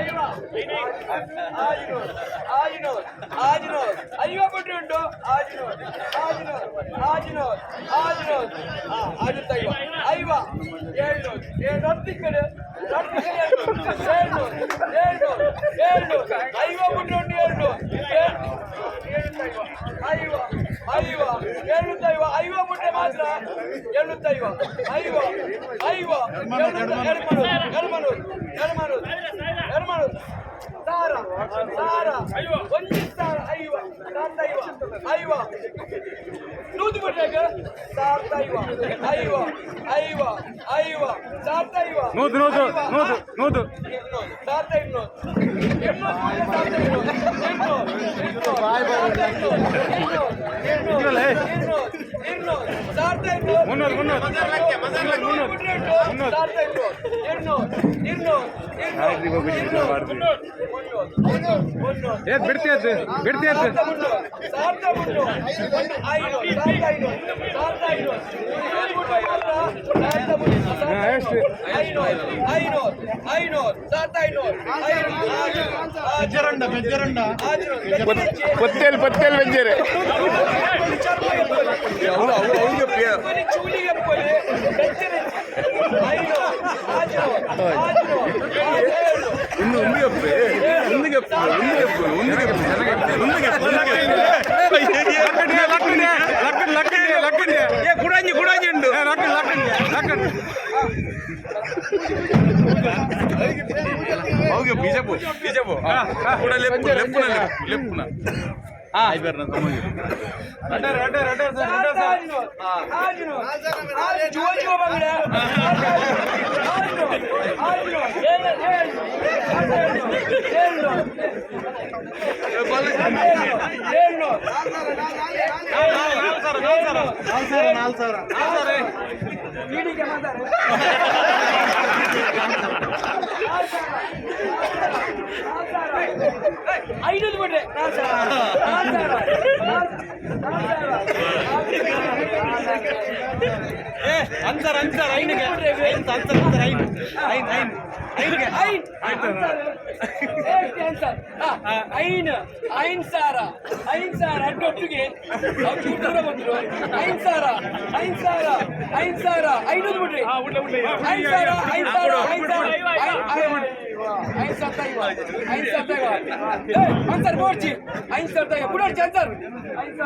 ಐವ, ಆಜಿನೂರು, ಆಜಿನೂರು, ಆಜಿನೂರು, ಐವ ಕೊಟ್ರಿ ಉಂಟು. ಆಜಿನೂರು, ಆಜಿನೂರು, ಆಜಿನೂರು, ಆಜಿನೂರು, ಆಜಿನೂರ ಐವ, ಐವ, ಏಳ್ನೂರು, ಏಳು ಹತ್ತು ಕಡೆ, ಏಳ್ನೂರು, ಏಳ್ನೂರು, ಏಳ್ನೂರು, ಐವ ಬಿಟ್ರೆ ಉಂಟು. ಏಳ್ನೂರು, ಏಳ್ನೂರ ಐವ, ಐವ, ಏಳ್ನೂರ ಐವ, ಐವ ಬಿಟ್ರೆ ಮಾತ್ರ. ಏಳ್ನೂರ ಐವ, ಐವ, ಐವ, ಏಳ್ನೂರ, ಎರಡ್ಮನೂರು, ಎರಡ್ಮನೂರು, ಎರಡ್ಮನೂರು, ಸಾವಿರ, ಸಾವಿರ, ಒಂದು ಸಾವಿರ ಐವ, ಸಾವಿರದ ಐವ, ಐವ, ನೂದು ಬಿಟ್ರೆ ಸಾವಿರದ ಐವ, ಐವ, ಐವ, ಐವ, ಸಾವಿರದ ಐವ. ನೂದು, ನೂದು, ನೂದು, ನೂದು. ಇನ್ನೂರು, ಸಾವಿರದ ಇನ್ನೂರು, ಇನ್ನೂರು, ಸಾವಿರದ ಇನ್ನೂರು, ಇನ್ನೂರು, ಇನ್ನೂರು, ಸಾವಿರದ ಇನ್ನೂರು, ಇನ್ನೂರು, ಇನ್ನೂರು, ಇನ್ನೂರು, ಸಾವಿರದ ಇನ್ನೂರು. ಮುನ್ನೂರು, ಮುನ್ನೂರು. ಮುನ್ನೂರು, ಮುನ್ನೂರು. ಸಾವಿರದ ಇನ್ನೂರು, ಇನ್ನೂರು, ಇನ್ನೂರು, ಇನ್ನೂರು, ಇನ್ನೂರು, ಮುನ್ನೂರು, ಮುನ್ನೂರು. ಏ, ಬಿಡ್ತೀಯದ್ದು, ಬಿಡ್ತೀಯದ್ದು. ಸಾವಿರದ ಮುನ್ನೂರು, ಸಾವಿರದ ಮುನ್ನೂರು, ಒಂದು ಐನೂರು, ಸಾವಿರದ ಐನೂರು, ಸಾವಿರದ ಐನೂರು, ಇನ್ನೂರು ಬಿಟ್ರೆ ಮಾತ್ರ ಸಾವಿರದ ಮುನ್ನೂರು, ಹಾ, ಎಷ್ಟು? ಐನೂರು, ಐನೂರು, ಐನೂರು, ಸಾವಿರದ ಐನೂರು, ಐನೂರು, ಬೆಜ್ಜರಂಡ. ಪತ್ತೇಲ್ ಪತ್ತೇಲ್ ಬೆಜ್ಜೆರೆ. ಒಂದು ಒಂದು ಒಂದು ಗೆಪ್ಪೆ, ಒಂದು ಗೆಪ್ಪೆ, ಒಂದು ಗೆಪ್ಪೆ, ಒಂದು ಗೆಪ್ಪೆ, ಒಂದು ಗೆಪ್ಪೆ, ಒಂದು ಗೆಪ್ಪೆ. ಲಕ್ಕಂಡೆ, ಲಕ್ಕಂಡೆ, ಲಕ್ಕಂಡೆ, ಲಕ್ಕಂಡೆ. ಏ, ಕುಡಂಜಿ ಕುಡಂಜಿ ಉಂಟು. ಏ, ಲಕ್ಕಂಡೆ, ಲಕ್ಕಂಡೆ, ಲಕ್ಕಂಡೆ. ಅವುಗೆ ಬಿಜಪು ಬಿಜಪು ಕೂಡ ಲೆಪ್ಪು ಲೆಪ್ಪುನ ಲೆಪ್ಪುನ ಐಬರ್ನ ತಮಗೆ. ಅಡ್ಡಾರೆ, ಅಡ್ಡಾರೆ, ಅಡ್ಡಾರೆ ಸರ್, ಅಡ್ಡಾರೆ ಸರ್. ಜುವ ಜುವ ಬಂಗಡ. ಏಳು, ನಾಲ್ಕು ಸಾವಿರ, ನಾಲ್ಕು ಸಾವಿರ. ನಾಲ್ಕು ಸಾವಿರ, ನಾಲ್ಕು ಸಾವಿರ. ಐನೂರು ಬಿಡ್ರೆ. ನಾಲ್ಕು ಸಾವಿರ, ನಾಲ್ಕು ಸಾವಿರ, ನಾಲ್ಕು ಸಾವಿರ. ಏ, ಅನ್ಸರ್, ಅನ್ಸರ್, ಐನಿಗೆ. ಐನ್, ಅನ್ಸರ್, ಅನ್ಸರ್, ಐನ್. ಐನ್, ಐನ್. ಐನ್ಗೆ. ಐನ್ ಐನ್ ಐನ್ ಸಾವಿರ, ಐನ್ ಸಾವಿರ ಅಡ್ಡೊಟ್ಟಿಗೆ ಅವ್ರು ದೂರ ಬಂದ್ರು. ಐನ್ ಸಾವಿರ, ಐನ್ ಸಾವಿರ, ಐನ್ ಸಾವಿರ, ಐನೂರು ಬಿಡ್ರಿ. ಐನ್ ಸಾವಿರ, ಐನ್ ಸಾವಿರ, ಐನ್ ಸಾವಿರ, ಐನ್ ಸಾವಿರ ಐವ, ಐನ್ ಸಾವಿರ ಐವ. ಏ, ಅನ್ಸರ್ ಬೋರ್ಚಿ. ಐನ್ ಸಾವಿರ ಐವ ಬುಡೋರ್ಚಿ ಅನ್ಸರ್. ಐನ್ ಸಾವಿರ.